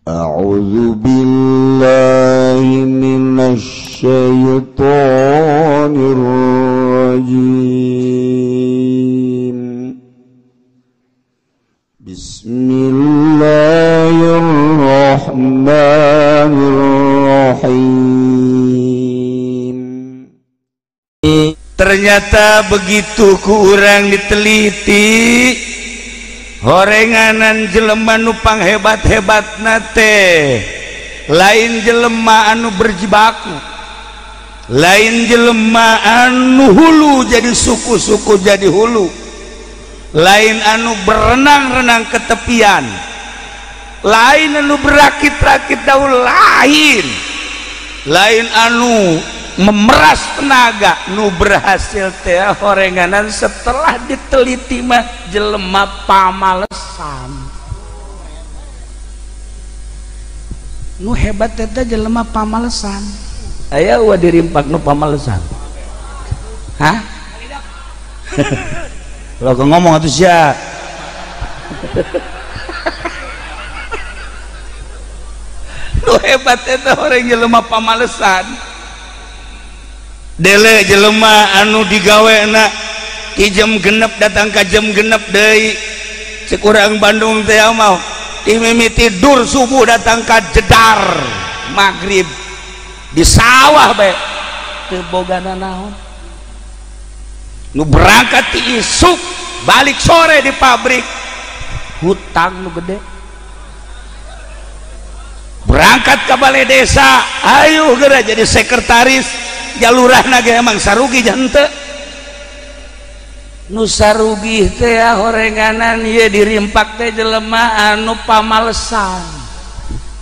A'udzu billahi minasy syaithanir rajim. Bismillahirrahmanirrahim. Ternyata begitu ku urang diteliti, horenganan jelema nu panghebat-hebatna teh lain jelema anu berjibaku, lain jelema anu hulu jadi suku-suku jadi hulu, lain anu berenang-renang ke tepian, lain anu berakit-rakit daun, lain lain anu memeras tenaga. Nu berhasil teh horenganan setelah diteliti mah jelema pamalesan. Nu hebat teh jelema pamalesan. Aya wa dirimpak nu pamalesan. Hah? Lo ngomong atuh sia. Nu hebat teh orang jelema pamalesan. Dele jelema anu digawena ti jam genep datang ka jam genep deui. Cek urang Bandung teh mah ti mimiti tidur subuh datang ka jedar magrib di sawah bae teu boga nanaon. Nu berangkat ti isuk balik sore di pabrik, hutang nu gede. Berangkat ke balai desa, ayo geura jadi sekretaris jalurahna ge emang sarugi jante. Nu sarugi teh horenganan ieu dirimpak teh jelema anu pamalesan,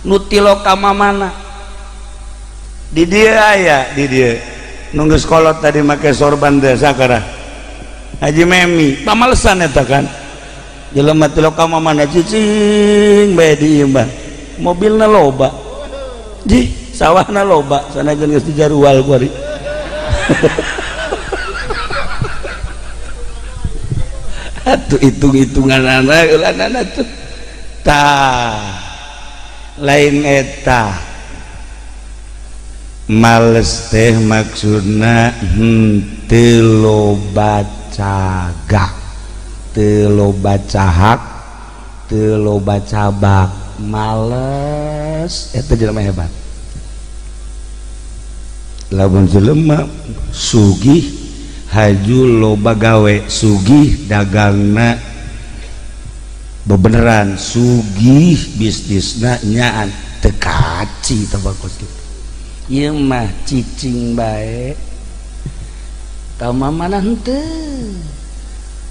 nu tiloka mamana. Di dieu aya, di dieu nu geus kolot tadi make sorban teh sakara Haji Memi pamalesan eta kan. Jelema tiloka mamana cicing bae di imah, mobilna loba, ji sawahna loba, sanajan geus dijarual kuari. Atuh hitung-hitunganana eulanana tuh tah lain eta. Males teh maksudna henteu loba cagak, teu loba cahak, teu loba cabak, males eta jelema hebat. Lamun jelema sugih haju loba gawe, sugih dagangna bebeneran, sugih bisnisna nyaan teu kaci teh bagus kitu. Ieu mah cicing bae ka mamana henteu,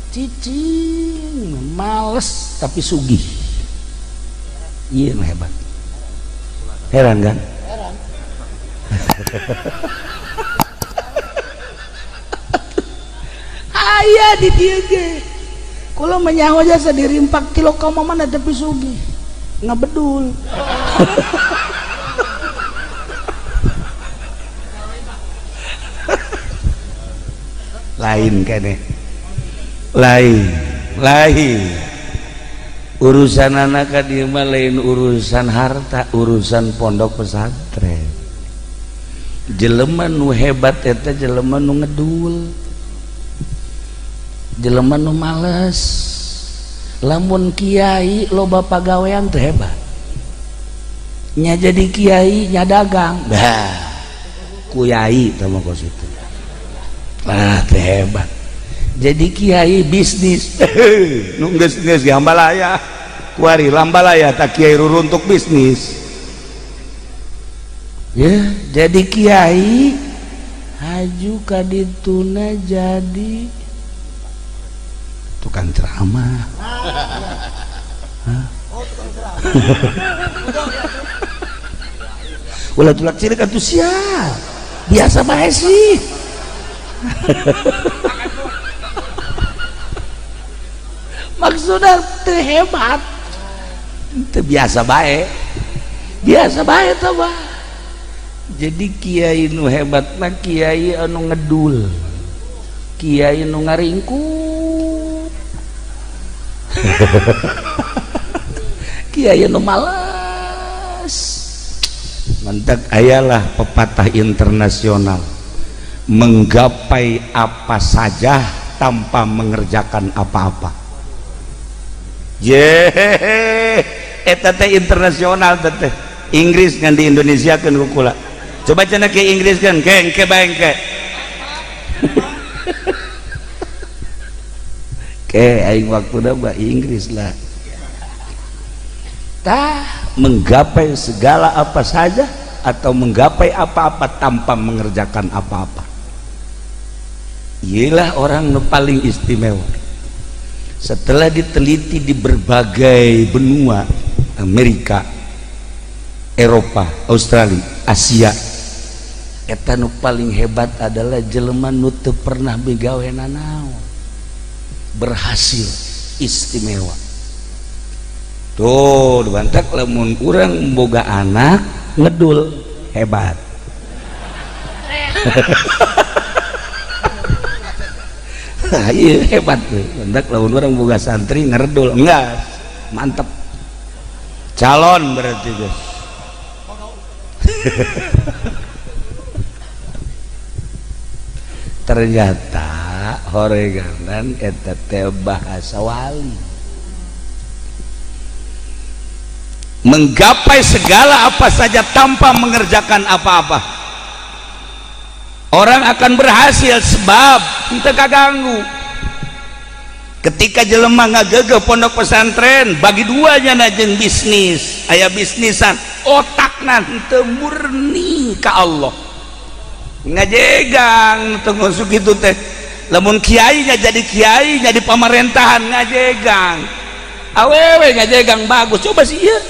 cicing males tapi sugih. Ieu mah hebat. Heran kan? Heran. Aya di dieu ge. Kula menyaho jasa dirimpak kilo ka mamana tapi sugih. Ngabedul. Lain kene. Lain, lain. Urusan anak ka dieu mah lain urusan harta, urusan pondok pesantren. Jelema nu hebat eta jelema nu ngedul, jelema nu males. Lamun kiai loba pagawean teh hebat. Nya jadi kiai nya dagang, bah kuyai teh mah kos itu. Ah teh hebat. Jadi kiai bisnis, nu geus geus hambalaya, kuari lambalaya tak kiai ruruntuk bisnis. Ya, jadi kiai haju ka dituna jadi tukang ceramah. Hah? Oh, tukang ceramah. Ulah tulak cilik atuh sia. Biasa bae sih. Maksudnya teu hebat, teu biasa bae, biasa bae teh mah. Jadi kiai nu hebat mah kiai anu ngedul, kiai nu ngaringkuk, kiai nu males. Males. Mantak ayalah pepatah internasional, menggapai apa saja tanpa mengerjakan apa-apa. Ye, eta teh internasional teh. Inggris ngan di Indonesia kan kukula. Coba cenah ke Inggris kan, ke engke bae engke. Ke aing waktuna mah Inggris lah. Tah, menggapai segala apa saja atau menggapai apa-apa tanpa mengerjakan apa-apa. Ialah orang nu paling istimewa. Setelah diteliti di berbagai benua, Amerika, Eropa, Australia, Asia, eta nu paling hebat adalah jelema nu teu pernah migawe nanaon, berhasil istimewa. Tuh, dibantak lamun urang boga anak ngedul hebat. Nah, iya hebat tuh. Bantak lamun urang boga santri ngerdul, enggak, mantep. Calon berarti guys. Ternyata horeganan eta teh bahasa wali. Menggapai segala apa saja tanpa mengerjakan apa-apa. Orang akan berhasil sebab henteu kaganggu. Ketika jelema ngagegeh pondok pesantren, bagi duanya na jeung bisnis, aya bisnisan, otakna henteu murni ka Allah. Ngajegang teu ngusuk kitu teh. Lamun kiai nya jadi kiai, jadi pamarentahan ngajegang. Awewe ngajegang bagus, coba sih ieu.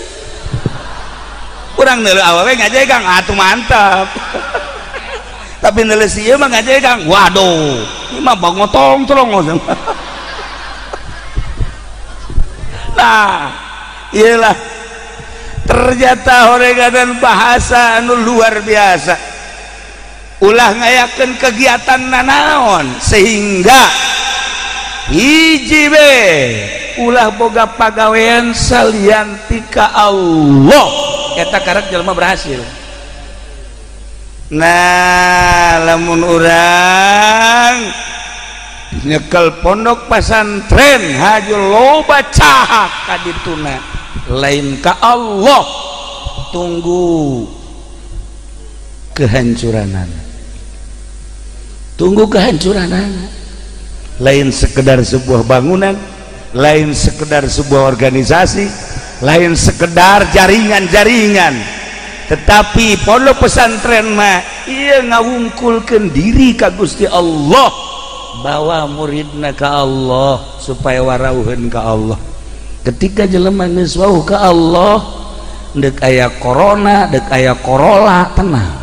Kurang neuleuh awewe ngajegang, atuh mantap. Tapi neuleuh si ieu mah ngajegang, waduh, ieu mah bangotong tolong. Nah, iyalah ternyata horeganan bahasa anu luar biasa. Ulah ngayakeun kegiatan nanaon sehingga hiji be ulah boga pagawean salian ti ka Allah, eta karek jelema berhasil. Nah, lamun urang nyekel pondok pesantren haju loba cahak ka dituna lain ka Allah, tunggu kehancuranana, tunggu kehancuranana. Lain sekedar sebuah bangunan, lain sekedar sebuah organisasi, lain sekedar jaringan-jaringan, tetapi pondok pesantren mah ieu ngawungkulkeun diri ka Gusti Allah, bawa muridna ka Allah supaya warauheun ka Allah. Ketika jelema geus wauh ka Allah, deuk aya corona, deuk aya corola, tenang.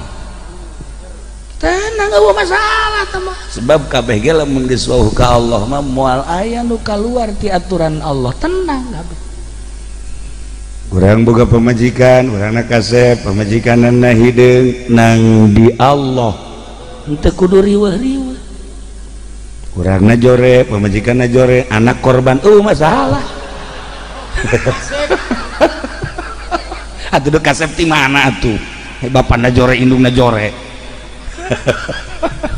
Tenang, eueuh masalah teh mah. Sebab kabeh ge lamun geus wauh ka Allah mah moal aya nu kaluar ti aturan Allah, tenang kabeh. Urang boga pamajikan, urangna kasep, pamajikanna hideung nang di Allah. Henteu kudu riweuh-riweuh. Urangna jore, pamajikanna jore, anak korban, eueuh masalah. Atuh kasep ti mana atuh? Bapana jore, indungna jore.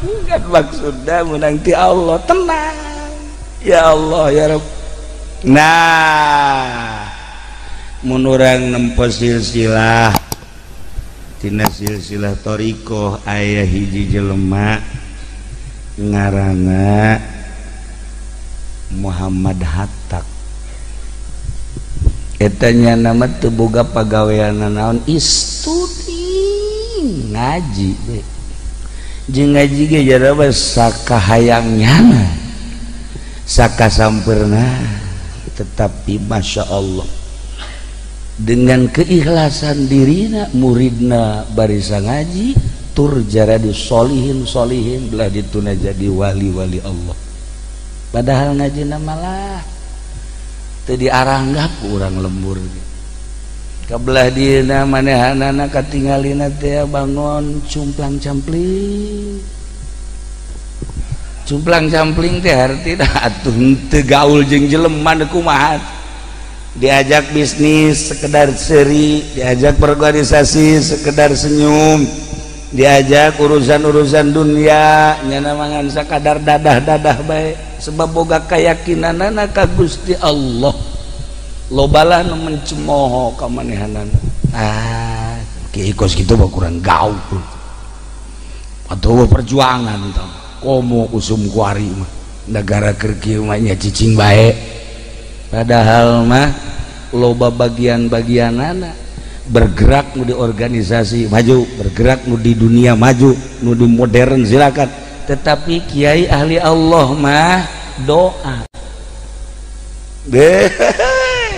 Bukan maksudnya menang ti Allah, tenang. Ya Allah ya Rabb. Nah, mun urang nempo silsilah tina silsilah thariqah aya hiji jelema ngaranna Muhammad Hatta. Eta nya nama teu boga pagawean naon, istudi ngaji we. Jeung ngaji ge jaraba sakahayang nyana, sakasampeurna, tetapi masya Allah dengan keikhlasan dirina muridna barisa ngaji tur jaradi solihin solihin belah dituna jadi wali-wali Allah. Padahal ngajina malah teu diaranggap urang lembur. Kabelah dieuna manehanana katingalina teh bangon cumplang campling. Cumplang campling teh hartina atuh teu gaul jeung jelema kumaha. Diajak bisnis sekedar seri, diajak berorganisasi sekedar senyum, diajak urusan-urusan dunia nyana mangan sakadar dadah-dadah bae sebab boga keyakinanana ka Gusti Allah. Lobalah nu mencemooh ka manehanana. Ah, kieu kos kitu mah kurang gaul. Atuh perjuangan tah. Komo usum kuari mah negara keur kieu mah nya cicing bae. Padahal mah loba bagian-bagianana bergerak nu di organisasi maju, bergerak nu di dunia maju, nu di modern silakan. Tetapi kiai ahli Allah mah doa. Deh,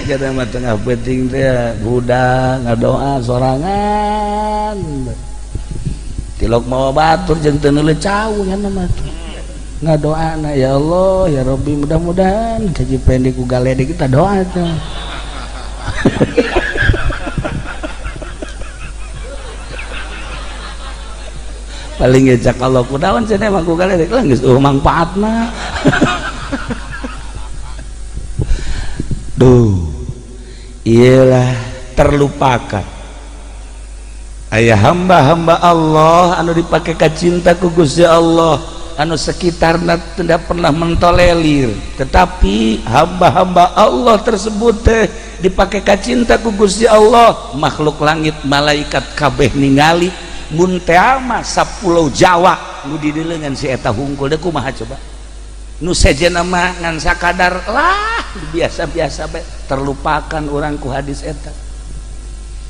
jadi mah tengah penting teh budak ngadoa sorangan. Tilok mawa batur jeung teu neuleuh cau nya mah tuh. Ngadoana ya Allah ya Rabbi mudah-mudahan gaji pendek ku galedek kita doa tuh. Paling ngejak Allah kudawan cenah mah ku galedek lah geus eueuh mangpaatna. Duh, iyalah terlupakan. Aya hamba-hamba Allah anu dipake ka cinta ku Gusti Allah anu sekitarna tidak pernah mentolerir, tetapi hamba-hamba Allah tersebut teh dipake ka cinta ku Gusti Allah, makhluk langit malaikat kabeh ningali mun teh mah sapulau Jawa nu didelengan si eta hungkul deui kumaha coba nu sejenna mah ngan sakadar lah biasa-biasa bae terlupakan urang ku hadis eta.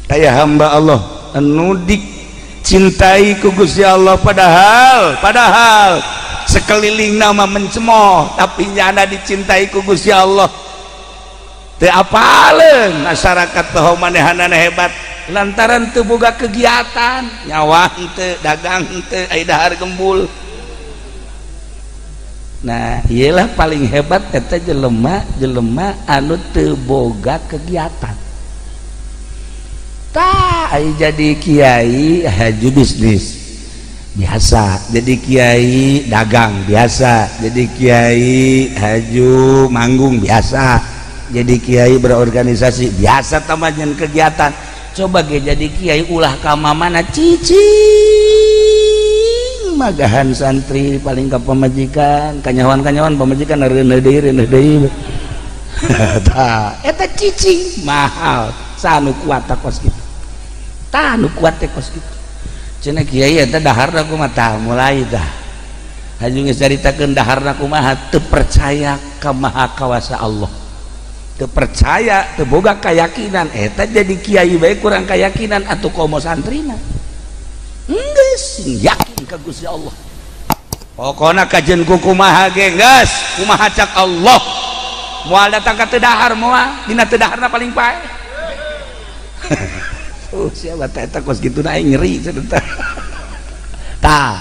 Aya hamba Allah anu dicintai ku Gusti Allah padahal sekeliling nama mencemooh tapi nyana dicintai ku Gusti Allah. Teu apaleun masyarakat teh manehanana hebat lantaran teu boga kegiatan, nyawa henteu, dagang henteu, aya dahar gembul. Nah, iyalah paling hebat eta jelema anu teu boga kegiatan. Tah, aya jadi kiai haju bisnis biasa, jadi kiai dagang biasa, jadi kiai haju manggung biasa, jadi kiai berorganisasi biasa tamajan kegiatan. Coba ge jadi kiai ulah ka mamana cicing magahan santri paling ka pamajikan, kanyawan-kanyawan pamajikan reuneuh deui reuneuh deui. Tah, eta cicing mahal sanu kuat kos kitu. Tah nu kuat teh kos kitu. Cenah kiai eta daharna kumaha tah mulai tah. Haju geus caritakeun daharna kumaha teu percaya ka Maha Kawasa Allah. Teu percaya, teu boga keyakinan eta jadi kiai bae kurang keyakinan atuh komo santrina. Geus yakin ka Gusti Allah. Pokona kajeun ku kumaha ge geus, kumaha cak Allah. Moal datang ka teu dahar moal, dina teu daharna paling paeh. Oh, siapa eta kos kitu na aing nyeri cenah tah. Tah.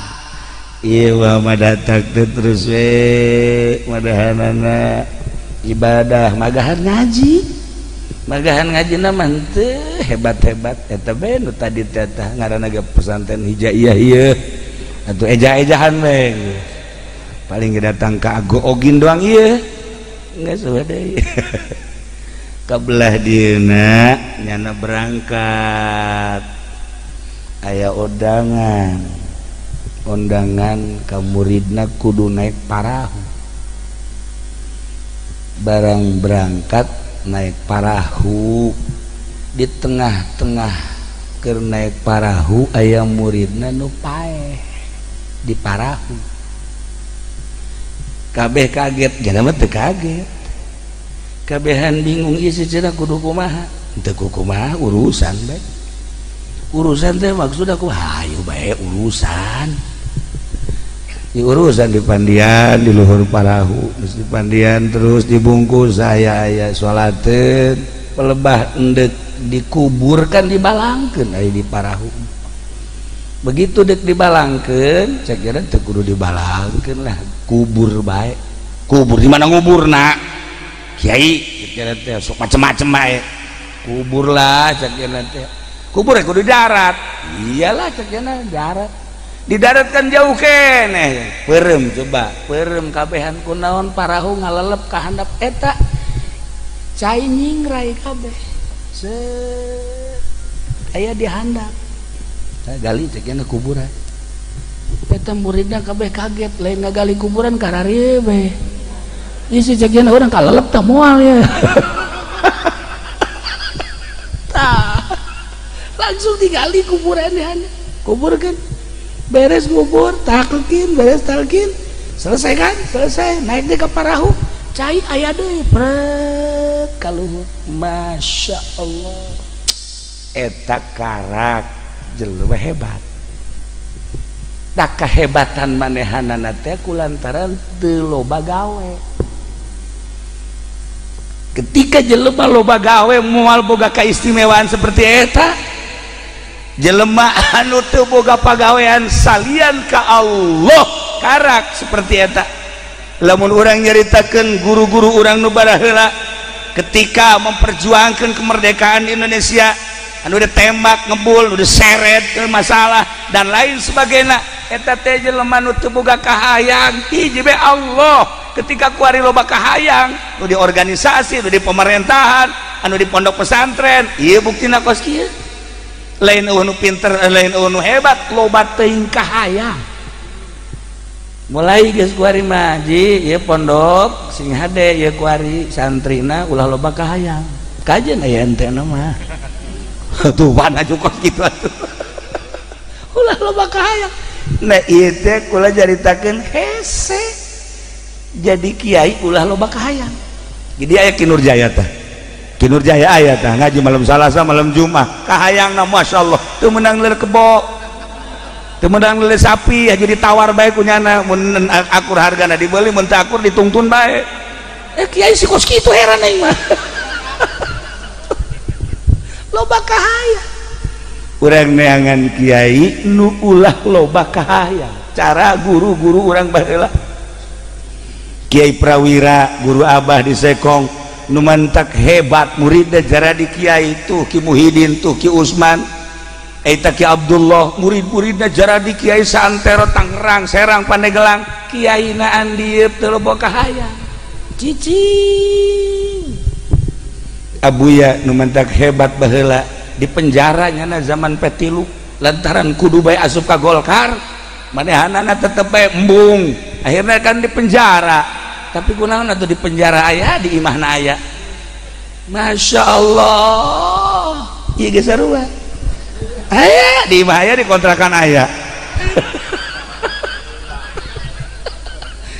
Ieu mah datang teh terus we madahanana ibadah magahan ngaji. Magahan ngajina mah henteu hebat-hebat eta bae nu tadi teh tah ngaranna ge pesantren hijaiyah ieu. Atuh eja-ejahan we. Paling ge datang ka Ago Ogin doang ieu. Geus we deui. Kabelah dieuna nyana berangkat aya undangan ka muridna kudu naik parahu. Barang berangkat naik parahu, di tengah-tengah keur naik parahu aya muridna nu paeh di parahu. Kabeh kaget, jalma teu kaget. Kabehan bingung ieu cenah kudu kumaha? Teu kumaha urusan bae. Urusan teh maksud aku hayu bae urusan. Di urusan di pandian di luhur parahu, geus di pandian terus dibungkus aya aya salateun, pelebah endek dikuburkan dibalangkeun aya di parahu. Begitu dek dibalangkeun, cek jalan teu kudu dibalangkeun lah, kubur bae. Kubur di mana nguburna? Kiai cek teh sok macem-macem bae. Kubur lah cek teh. Kubur kudu di darat. Iyalah cek darat. Di darat kan jauh keneh. Peureum coba, peureum kabehan kunaon parahu ngalelep ka handap eta. Cai nyingrai kabeh. Set aya di handap. Gali cekna kuburan. Eta muridna kabeh kaget, lain ngagali kuburan karari we. Isi cekna urang kalelep tah moal ya. Tah. Langsung digali kuburan di handap. Kubur kan. Beres kubur, talqin, beres talqin. Selesai kan? Selesai. Naik deh ke parahu. Cai aya deui pret kaluhur. Masya Allah. Eta karak jelema hebat. Da kahebatan manehanana teh kulantaran teu loba gawe. Ketika jelema loba gawe moal boga kaistimewaan seperti eta. Jelema anu teu boga pagawean salian ka Allah karak seperti eta. Lamun urang nyaritakeun guru-guru urang nu baraheula ketika memperjuangkan kemerdekaan Indonesia, anu ditembak ngebul, nu diseret ke masalah dan lain sebagainya, eta teh jelema nu teu boga kahayang hiji be Allah. Ketika kuari loba kahayang nu di organisasi, nu di pemerintahan, anu di pondok pesantren, ieu buktina kos kieu. Lain eueuh nu pinter, lain eueuh nu hebat, loba teuing kahayang. Mulai geus kuari mah ji ieu pondok sing hade ieu kuari santrina ulah loba kahayang. Kajen aya entena mah. Tuh mana kos kitu atuh. Ulah loba kahayang. Nah ieu teh kula caritakeun hese. Jadi kiai ulah loba kahayang. Jadi aya Ki Nurjaya tah. Ki Nurjaya aya tah ngaji malam Salasa, malam Jumat. Kahayangna masyaallah teu meunang leuleut kebo. Teu meunang leuleut sapi, jadi ditawar bae ku nyana mun akur hargana dibeli, mun teu akur ditungtun bae. Kiai si kos kitu heran aing mah. Loba kahayang. Urang neangan kiai nu ulah loba kahayang. Cara guru-guru urang baheula. Kiai Prawira, guru Abah di Sekong, nu mantak hebat muridna jaradi kiai tuh Ki Muhidin tuh Ki Usman, eta Ki Abdullah, murid-muridna jaradi kiai saantero Tangerang, Serang, Pandeglang, kiaina andieu teu loba kahayang. Cicing. Abuya nu mantak hebat baheula di penjara nyana zaman P3 lantaran kudu bae asup ka Golkar, manehanana tetep bae embung, akhirnya kan di penjara. Tapi kunaon atuh di penjara aya, di imahna aya. Masya Allah, ieu geus sarua. Aya di imah aya, di kontrakan aya.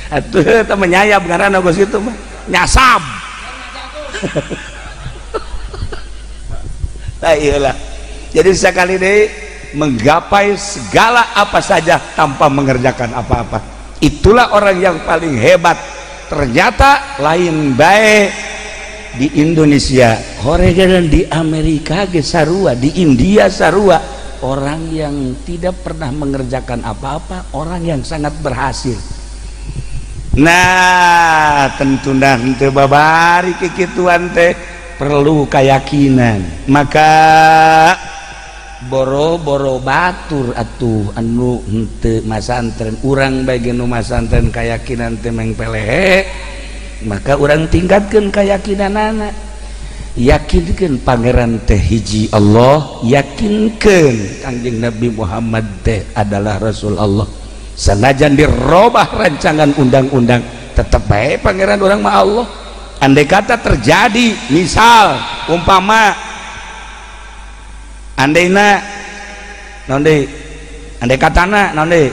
Atuh eta menyayab ngaranna geus kitu mah, nyasab. Nah, iyalah. Jadi sekali deh menggapai segala apa saja tanpa mengerjakan apa-apa. Itulah orang yang paling hebat. Ternyata lain baik di Indonesia, horegan di Amerika ge sarua, di India sarua. Orang yang tidak pernah mengerjakan apa-apa, orang yang sangat berhasil. Nah, tentu dah henteu babari kikituan teh perlu keyakinan. Maka boro-boro batur atuh anu henteu masantren, urang bae nu masantren keyakinan teh mengpelehe, maka urang tingkatkeun keyakinanana. Yakinkeun pangeran teh hiji Allah, yakinkeun Kangjeng Nabi Muhammad teh adalah Rasul Allah. Sanajan dirobah rancangan undang-undang, tetep bae pangeran urang mah Allah. Andai kata terjadi misal umpama andaina naon deui, andai katana naon deui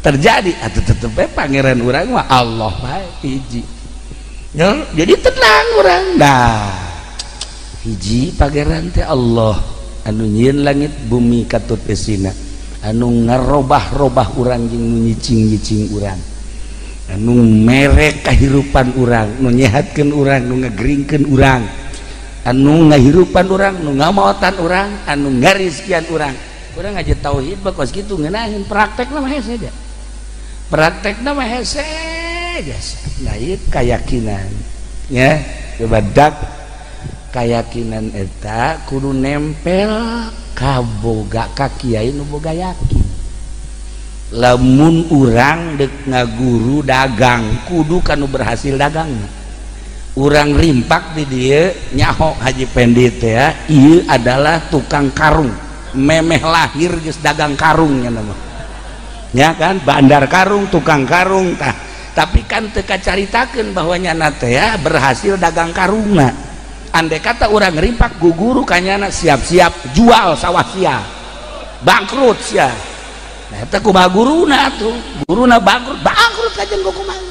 terjadi atuh tetep bae pangeran urang mah Allah bae hiji. Ya, jadi tenang urang. Nah, hiji pangeran teh Allah anu nyieun langit bumi katut esina, anu ngarobah-robah urang jeung nu nyicing-nyicing urang, anu mere kahirupan urang, nu nyehatkeun urang, nu ngageringkeun urang, anu ngahirupan urang, nu ngamaotan urang, anu ngarizkian urang. Urang ngaji tauhid mah kos kitu ngeunaheun, praktekna mah hese ja. Praktekna mah hese jasa. Nah, ieu kayakinan ya, coba dak kayakinan eta kudu nempel ka boga ka kiai nu boga yakin. Lamun urang dek ngaguru dagang kudu kanu berhasil dagang. Urang rimpak di dieu nyaho Haji Pendi teh ya, ieu adalah tukang karung. Memeh lahir geus dagang karung nya mah. Ya kan, bandar karung, tukang karung tah. Tapi kan teu kacaritakeun bahwa nyana teh ya berhasil dagang karungna. Andai kata urang rimpak guguru kanyana siap-siap jual sawah sia. Bangkrut sia. Nah eta kumaha guruna atuh? Guruna bangkrut, bangkrut kajen kumaha.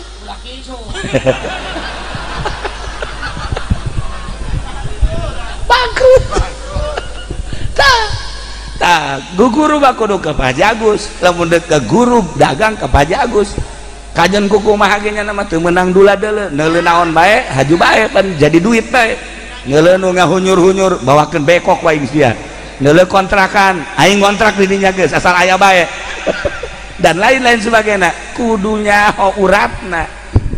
Bangkrut. Tah, tah guguru mah kudu ka Pak Haji Agus, lamun deuk ka guru dagang ka Pak Haji Agus. Kajen kumaha ge nya mah teu meunang dula deuleu, neuleu naon bae, haju bae pan jadi duit bae. Neuleu nu ngahunyur-hunyur bawakeun bekok wae geus dia. Neuleu kontrakan, aing ngontrak di dinya geus asal aya bae. Dan lain-lain sebagainya, kudunya uratna.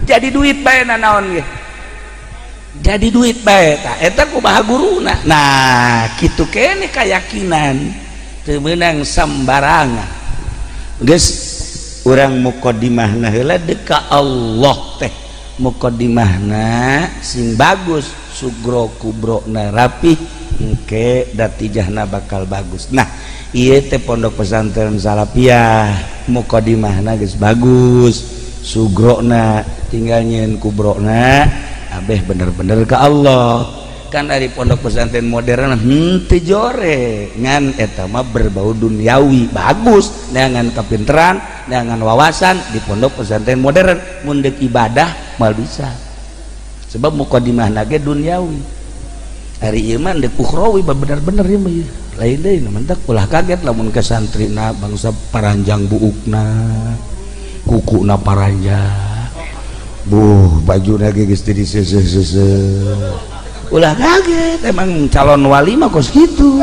Jadi duit bae na naon ge. Jadi duit bae tah eta kumaha guruna. Nah, kitu keneh kayakinan teu meunang sembarangan. Geus urang muqaddimahna heula deuk ka Allah teh. Muqaddimahna sing bagus, sugro kubrona rapih, engke datijahna bakal bagus. Nah, ieu teh pondok pesantren Salafiyah, muqaddimahna geus bagus, sugrona tinggal nyieun kubrona abeh bener-bener ke Allah. Kan dari pondok pesantren modern henteu jore ngan eta mah berbau duniawi, bagus neangan kapinteran, neangan wawasan di pondok pesantren modern. Mun deuk ibadah moal bisa sebab muqaddimahna ge duniawi. Ari ieu mah deuk ukhrawi bener-bener ieu mah lain deui. Mentak ulah kaget lamun ke santrina bangsa paranjang buukna, kukuna paranjang, buh bajuna ge geus di seuseuh-seuseuh. Ulah kaget, emang calon wali mah kos kitu.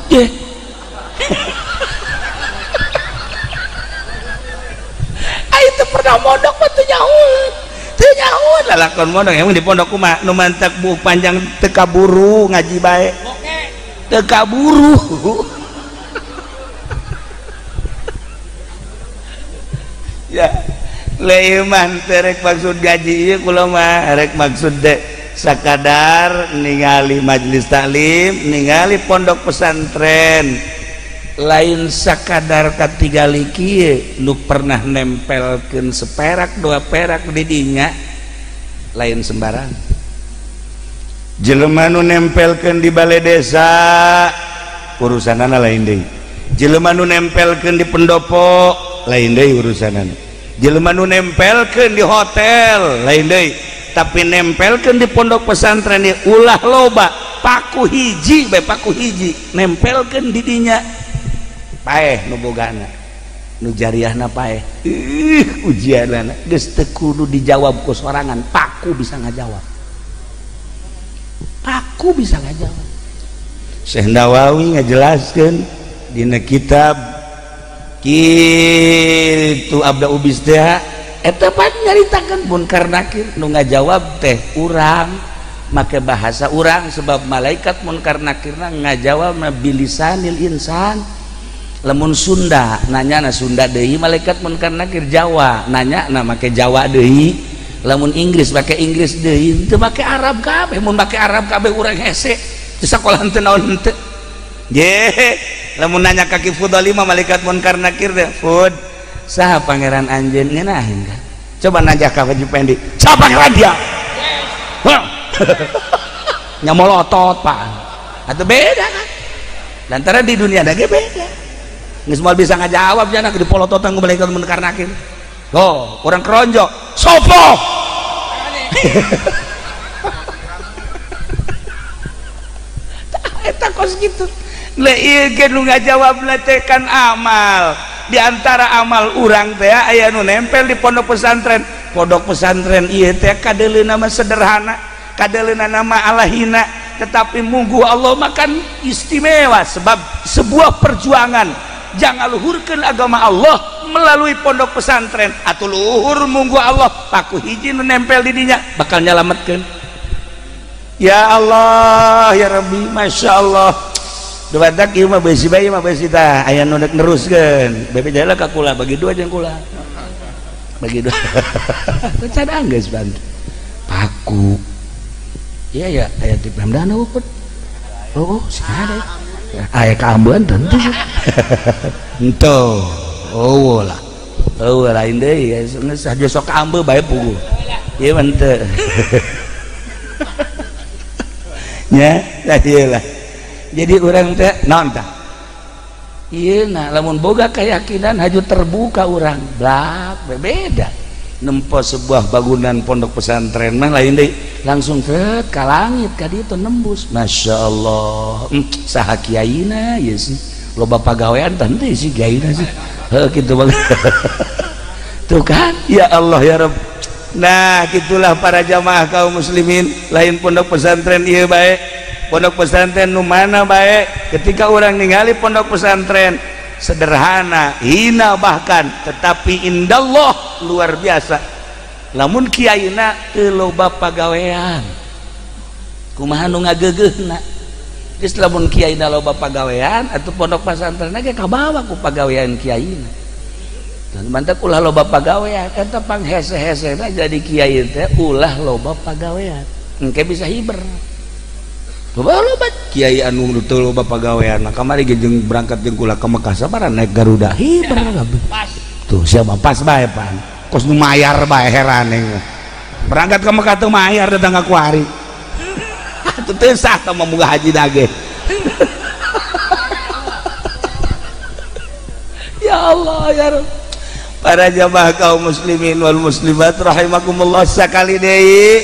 Ye. Ai teu pernah mondok mah teu nyahueun. Teu nyahueun lalakon mondok emang di pondok kumaha nu mantak buuk panjang teu kaburu ngaji bae. Teu kaburu. Ya, leuman teh rek maksud gaji ieu kula mah rek maksud deh sakadar ningali majelis taklim, ningali pondok pesantren, lain sakadar katingali kieu nu pernah nempelkeun seperak dua perak di dinya, lain sembarang. Jelema nu nempelkeun di balai desa urusanana lain deui. Jelema nu nempelkeun di pendopo lain deui urusanana. Jelema nu nempelkeun di hotel lain deui. Tapi nempelkeun di pondok pesantren ieu ulah loba, paku hiji bae, paku hiji nempelkeun di dinya paeh nu bogana, nu jariahna paeh. Ih, ujianana geus teu kudu dijawab ku sorangan, paku bisa ngajawab. Paku bisa ngajawab. Syekh Nawawi ngajelaskeun dina kitab kitu Abda Ubis teh eta pan nyaritakeun Munkar Nakir nu ngajawab teh urang make bahasa urang sebab malaikat Munkar Nakirna ngajawab bilisanil insan. Lamun Sunda nanya na Sunda deui, malaikat Munkar Nakir Jawa nanya na make Jawa deui, lamun Inggris make Inggris deui, teu make Arab kabeh. Mun make Arab kabeh urang hese teu sakola henteu naon henteu. Ye, lamun nanya ka Ki Fudhali mah malaikat Munkar Nakir teh, "Fud, saha pangeran anjeun ngeunaheun kan?" Coba nanya ka Haji Pendi, "Saha pangeran dia?" Yes. Nya molotot, Pak. Atau beda kan? Lantaran di dunia da ge beda. Geus moal bisa ngajawab nya di polototan ku malaikat Munkar Nakir. Oh, kurang keronjok. Sopo? Eta kos kitu. Lah ieu ge nu ngajawab teh kan amal. Di antara amal urang teh aya nu nempel di pondok pesantren. Pondok pesantren ieu teh kadeuleuna mah sederhana, kadeuleuna mah alahina, tetapi munggu Allah makan istimewa sebab sebuah perjuangan jangan luhurkeun agama Allah melalui pondok pesantren. Atuh luhur munggu Allah paku hiji nu nempel di dinya bakal nyalametkeun. Ya Allah, ya Rabbi, Masya Allah. Dubadak ieu mah beusi bae mah beusi tah aya nu rek neruskeun. Bebe jalan ka kula bagi dua jeung kula. Bagi dua. Teu cadang geus bantu. Paku. Iya ya aya di Pemda upet. Oh, sih ada. Aya kaambeun tentu. Henteu. Oh lah. Oh lain deui geus aja sok kaambe bae puguh. Ieu mah henteu. Nya, tah ieu lah. Jadi urang teh naon tah? Ieu nah lamun boga keyakinan haju terbuka urang. Blak beda. Nempo sebuah bangunan pondok pesantren mah lain deui langsung tret ka langit ka ditu nembus. Masya Allah, saha kiaina ieu sih loba pagawean tah henteu sih kiaina sih heuh kitu banget. Tuh kan ya Allah ya Rabb. Nah gitulah para jamaah kaum muslimin, lain pondok pesantren ieu bae, pondok pesantren nu mana bae. Ketika urang ningali pondok pesantren sederhana, hina bahkan, tetapi indallah luar biasa. Lamun kiaina teu loba pagawean, kumaha nu ngageugeuna? Geus lamun kiaina loba pagawean atuh pondok pesantren ge kabawa ku pagawean kiaina. Dan mantap ulah loba pagawean, eta panghese-hesena jadi kiai teh ulah loba pagawean. Engke bisa hiber. Loba loba kiai anu teu loba pagawean, kamari ge jeung berangkat jeung kula ka Mekah sabaraha naik Garuda hiber kabeh. Tuh siapa pas bae pan. Kos nu mayar bae heran aing. Berangkat ke Mekah teu mayar datang ka kuari. Atuh teu sah tah mah munggah haji dage. Ya Allah ya Rabb. Para jamaah kaum muslimin wal muslimat rahimakumullah, sakali deui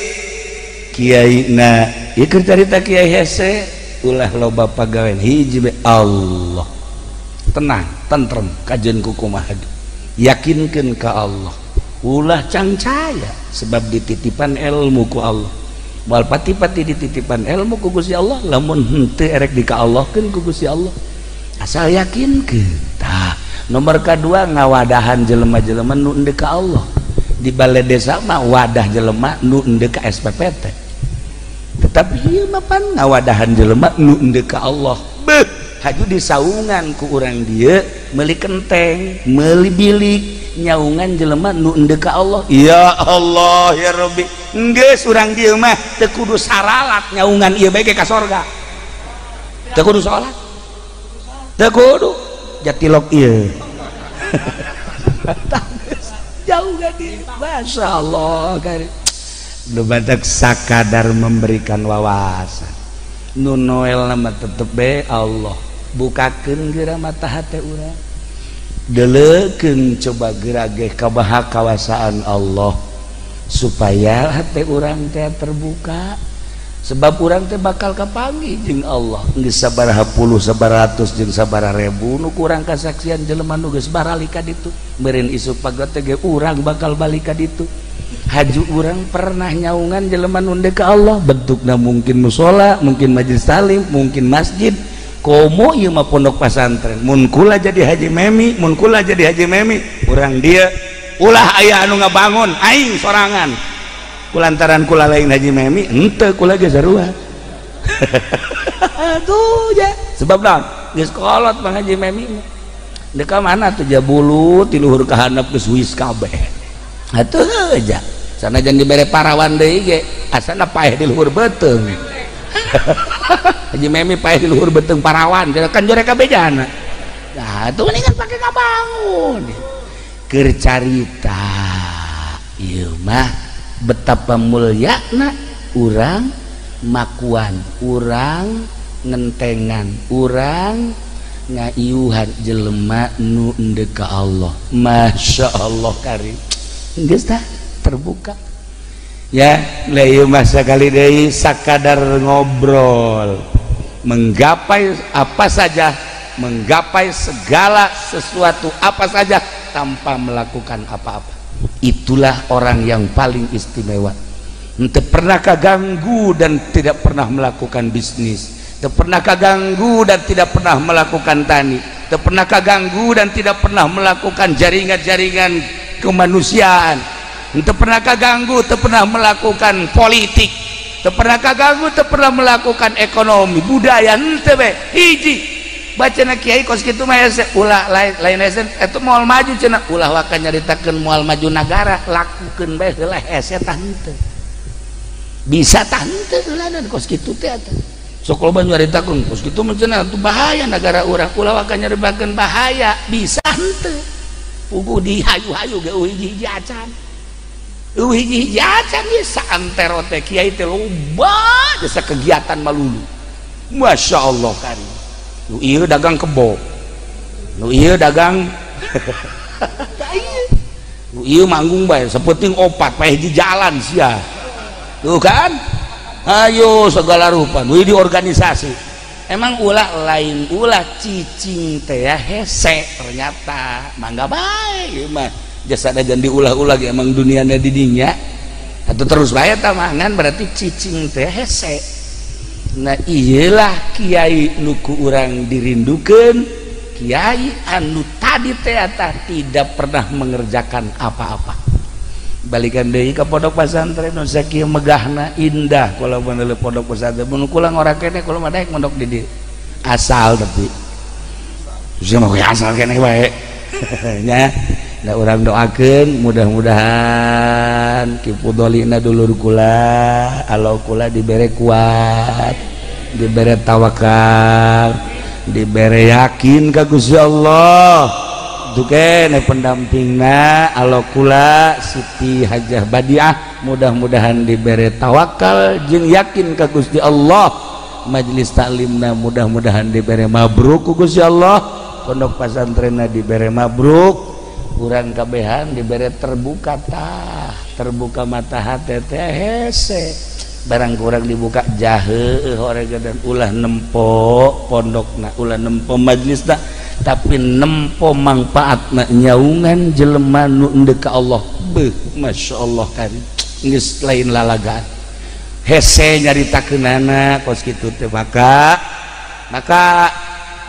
kiai na ieu keur carita kiai hese ulah loba pagawean hiji be Allah. Tenang, tentrem kajeun ku kumaha. Yakinkeun ka Allah. Ulah cangcaya sebab dititipan ilmu ku Allah. Moal pati-pati dititipan ilmu ku Gusti Allah, lamun henteu erek di ka Allahkeun ku Gusti Allah. Asal yakinkeun. Tah, nomor kadua ngawadahan jelema-jelema nu endeu ka Allah. Di balai desa mah wadah jelema nu endeu ka SPPT. Tetapi ieu mah pan ngawadahan jelema nu endeu ka Allah. Beuh, haju disaungan ku urang dieu meuli kenteng, meuli bilik, nyaungan jelema nu endeu ka Allah. Ya Allah ya Rabbi, geus urang dieu mah teu kudu saralat nyaungan ieu bae ka sorga. Teu kudu salat. Teu kudu jatilok ieu. Jauh gadi. Masya Allah kari. Nu badak sakadar memberikan wawasan. Nu noel nama tetep be Allah. Bukakeun geura mata hate urang. Deleukeun coba gerageh kabaha kawasaan Allah supaya hate urang teh terbuka. Sebab urang teh bakal kapanggih jeung Allah. Geus sabaraha puluh, sabaratus jeung sabaraha ribu nu kurang kasaksian jelema nu geus baralik ka ditu. Meureun isuk pagot teh ge urang bakal balik ka ditu. Haju urang pernah nyaungan jelema nu ndek ka Allah, bentukna mungkin mushola, mungkin majelis talim, mungkin masjid. Komo ieu mah pondok pesantren. Mun kula jadi Haji Memi, mun kula jadi Haji Memi, urang dieu ulah aya anu ngabangun aing sorangan. Kulantaran kula lain Haji Memi, henteu kula ge sarua. Atuh ja. Sebab naon? Geus kolot Bang Haji Memi mah. Deuk ka mana tuh ja bulu ti luhur ka handap geus wis kabeh. Atuh ja. Sanajan dibere parawan deui ge, asana paeh di luhur beuteung. Haji Memi paeh di luhur beuteung parawan, kan jore kabeh jana. Nah, atuh mendingan pake ngabangun. Keur carita ieu mah betapa mulyana urang makuan, urang ngentengan, urang ngaiuhan jelema nu endeu ka Allah. Masya Allah karim. Geus tah terbuka. Ya, lah ieu mah sakali deui sakadar ngobrol, menggapai apa saja, menggapai segala sesuatu apa saja tanpa melakukan apa-apa. Itulah orang yang paling istimewa. Tidak pernah kaganggu dan tidak pernah melakukan bisnis, tidak pernah kaganggu dan tidak pernah melakukan tani, tidak pernah kaganggu dan tidak pernah melakukan jaringan-jaringan kemanusiaan, tidak pernah kaganggu, tidak pernah melakukan politik, tidak pernah kaganggu, tidak pernah melakukan ekonomi, budaya, henteu be hiji. Bacana kiai kos kitu mah hese ulah lain hese eta moal maju cenah, ulah waka nyaritakeun moal maju nagara, lakukeun bae heula hese tah henteu. Bisa tah henteu heulanan kos kitu teh atuh. Sok loba nyaritakeun kos kitu mah cenah atuh bahaya nagara urang, ulah waka nyerebakeun bahaya, bisa henteu. Puguh dihayu-hayu ge eueuh hiji-hiji acan. Eueuh hiji-hiji acan ieu saantero teh kiai teh loba jasa kegiatan malulu. Masya Allah kari. Nu ieu dagang kebo. Nu ieu dagang nu ieu manggung bae sapenting opat paeh di jalan sia. Tuh kan? Ayo segala rupa nu di organisasi. Emang ulah lain ulah cicing teh hese ternyata mangga bae ieu mah jasa dajan diulah-ulah ge emang duniana di dinya. Atuh terus bae tah mangan berarti cicing teh hese. Nah iyalah kiai nu ku urang dirindukeun, kiai anu tadi teh tidak pernah mengerjakan apa-apa. Balikan deui ka pondok pesantren nu sakieu megahna indah kula meuneuh pondok pesantren mun kula ngora keneh kula mah daek mondok di dieu. Asal tapi sia mah asal keneh bae. Nya da urang doakeun mudah-mudahan Ki Fudolina dulur kula alo kula dibere kuat, dibere tawakal, dibere yakin ka Gusti Allah. Duke pendampingna alo kula Siti Hajah Badiah mudah-mudahan dibere tawakal jeung yakin ka Gusti Allah. Majelis taklimna mudah-mudahan dibere mabruk ku Gusti Allah, pondok pesantrenna dibere mabruk, urang kabehan dibere terbuka tah, terbuka mata hate teh hese. Barang kurang dibuka jahe horega dan ulah nempo pondokna, ulah nempo majelisna, tapi nempo mangpaatna nyaungan jelema nu endek ka Allah. Beuh, Masya Allah kan geus lain lalagaan. Hese nyaritakeunana kos kitu teh maka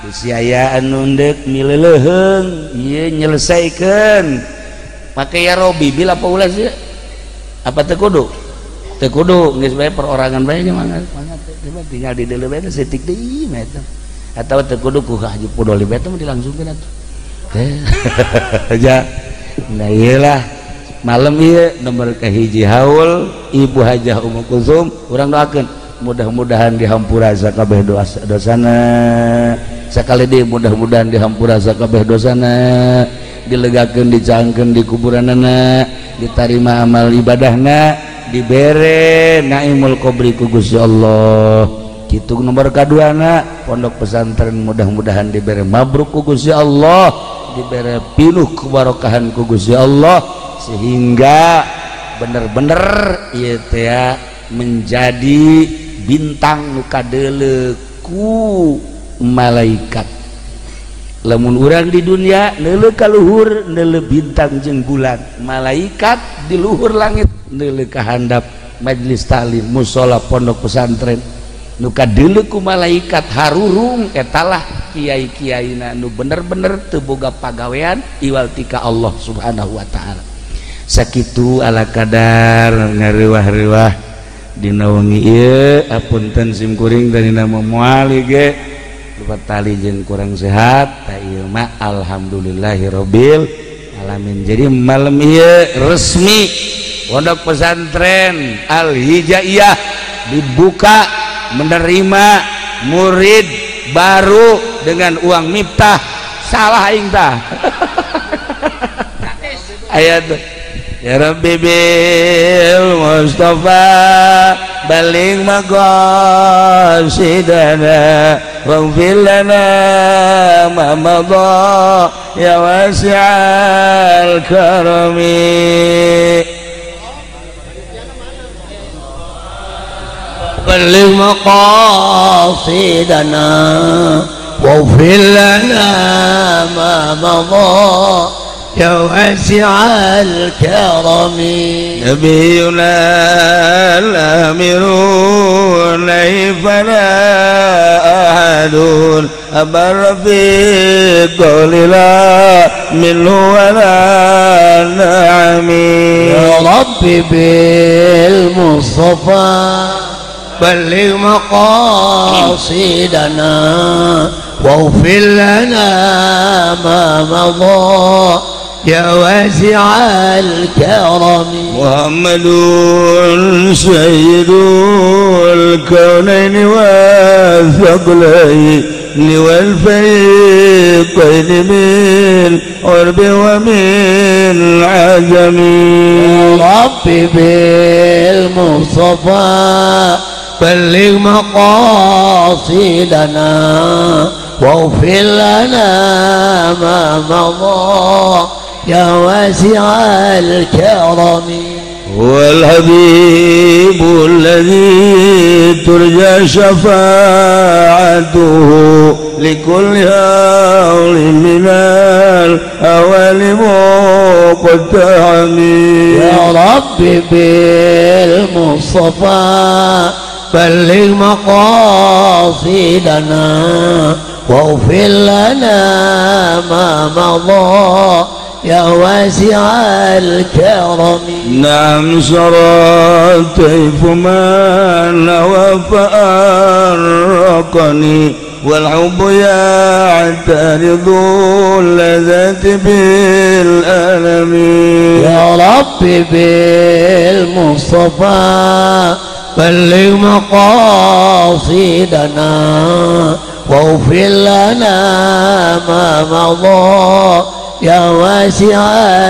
bisi aya anu endek mileleuheung ieu nyelesaikeun. Make ya Robi bil apa ulah sih? Apa teu kudu? Teu kudu geus bae perorangan bae nya mangga tinggal di deuleu bae setik deui mah eta. Atau teu kudu ku Haji Pudoli bae teh dilangsungkeun atuh. Ja. Nah ieulah malam ieu nomor kahiji haul Ibu Hajah Ummu Kulsum urang doakeun mudah-mudahan dihampura sakabeh dosa dosana. Sakali deui mudah-mudahan dihampura sakabeh dosana, dilegakeun dicangkeun di kuburanana, ditarima amal ibadahna, dibere naimul qabri ku Gusti Allah. Kitu nomor kaduana pondok pesantren mudah-mudahan dibere mabruk ku Gusti Allah, dibere pinuh kebarokahan ku Gusti Allah sehingga bener-bener ieu teh menjadi bintang nu kadeuleu ku malaikat. Lamun urang di dunia neuleuh ka luhur neuleuh bintang jeung bulan, malaikat di luhur langit neuleuh ka handap majelis taklim musala pondok pesantren nu kadeuleu ku malaikat harurung etalah kiai-kiaina nu bener-bener teu boga pagawean iwal tika Allah Subhanahu wa taala. Sakitu ala kadar ngareuwah-reuwah dina wengi ieu apunten sim kuring dari nama moal ge lupa tali jeung kurang sehat ta ieu mah alhamdulillahirabbil alamin. Jadi malam ieu resmi pondok pesantren Al Hijaiyah dibuka menerima murid baru dengan uang miftah. Salah aing tah. Ayat ya Rabbi bil Mustafa baligh maqasidana waghfir lana ma madha ya wasi'al karami. Baligh maqasidana waghfir lana ma madha يا واسع الكرم. نبينا الأمير ليس لا أحد أبر في قول لا منه ولا نعم. يا ربي بالمصطفى بلغ مقاصدنا واغفر لنا ما مضى يا واسع الكرم. محمد سيد الكونين والثقلين والفريقين من عرب ومن عجم. يا رب بالمصطفى بلغ مقاصدنا واغفر لنا ما مضى يا واسع الكرم. والحبيب الذي ترجى شفاعته لكل هول من الأول مقتحم. يا رب بالمصطفى بلغ مقاصدنا واغفر لنا ما مضى يا واسع الكرم. نعم سرى طيف من وفارقني والحب يعترض اللذات بالألم. يا رب بالمصطفى بلغ مقاصدنا واغفر لنا ما مضى يا واسع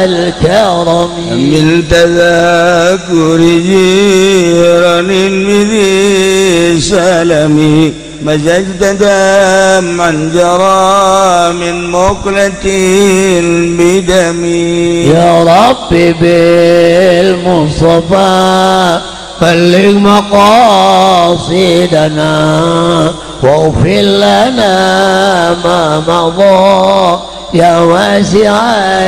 الكرم. من تذاكر جيران بذي سلمي مزجت دمعا جرى من مقلة بدمي. يا رب بالمصطفى بلغ مقاصدنا واغفر لنا ما مضى يا واسع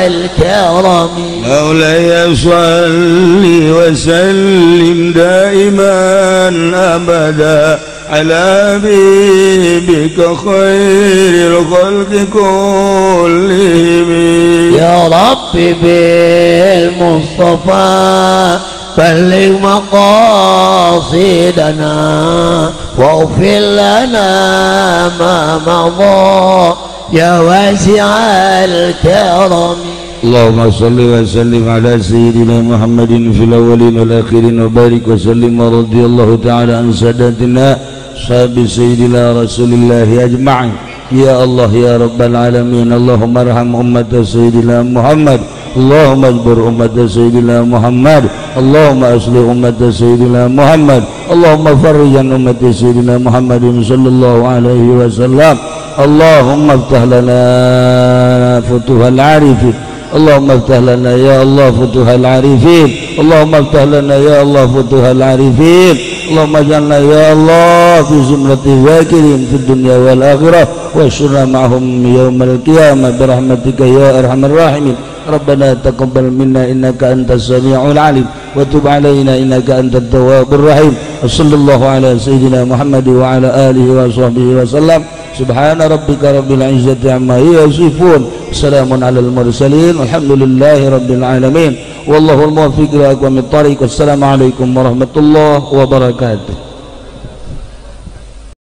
الكرم. مولاي صل وسلم دائما أبدا على حبيبك خير الخلق كلهم. يا رب بالمصطفى بلغ مقاصدنا واغفر لنا ما مضى يا واسع الكرم. اللهم صل وسلم على سيدنا محمد في الأولين والآخرين وبارك وسلم ورضي الله تعالى عن ساداتنا صحاب سيدنا رسول الله أجمعين. يا الله يا رب العالمين، اللهم ارحم أمة سيدنا محمد، اللهم اجبر أمة سيدنا محمد، اللهم أصلح أمة سيدنا محمد، اللهم فرج عن أمة سيدنا محمد صلى الله عليه وسلم. اللهم افتح لنا فتوح العارفين، اللهم افتح لنا يا الله فتوح العارفين، اللهم افتح لنا يا الله فتوح العارفين، اللهم اجعلنا يا الله في زمرة الذاكرين في الدنيا والآخرة واحشرنا معهم يوم القيامة برحمتك يا أرحم الراحمين. ربنا تقبل منا إنك أنت السميع العليم وتب علينا إنك أنت التواب الرحيم. وصلى الله على سيدنا محمد وعلى آله وصحبه وسلم. سبحان ربك رب العزة عما يصفون، سلام على المرسلين، والحمد لله رب العالمين، والله الموفق لأقوم الطريق. والسلام عليكم ورحمة الله وبركاته.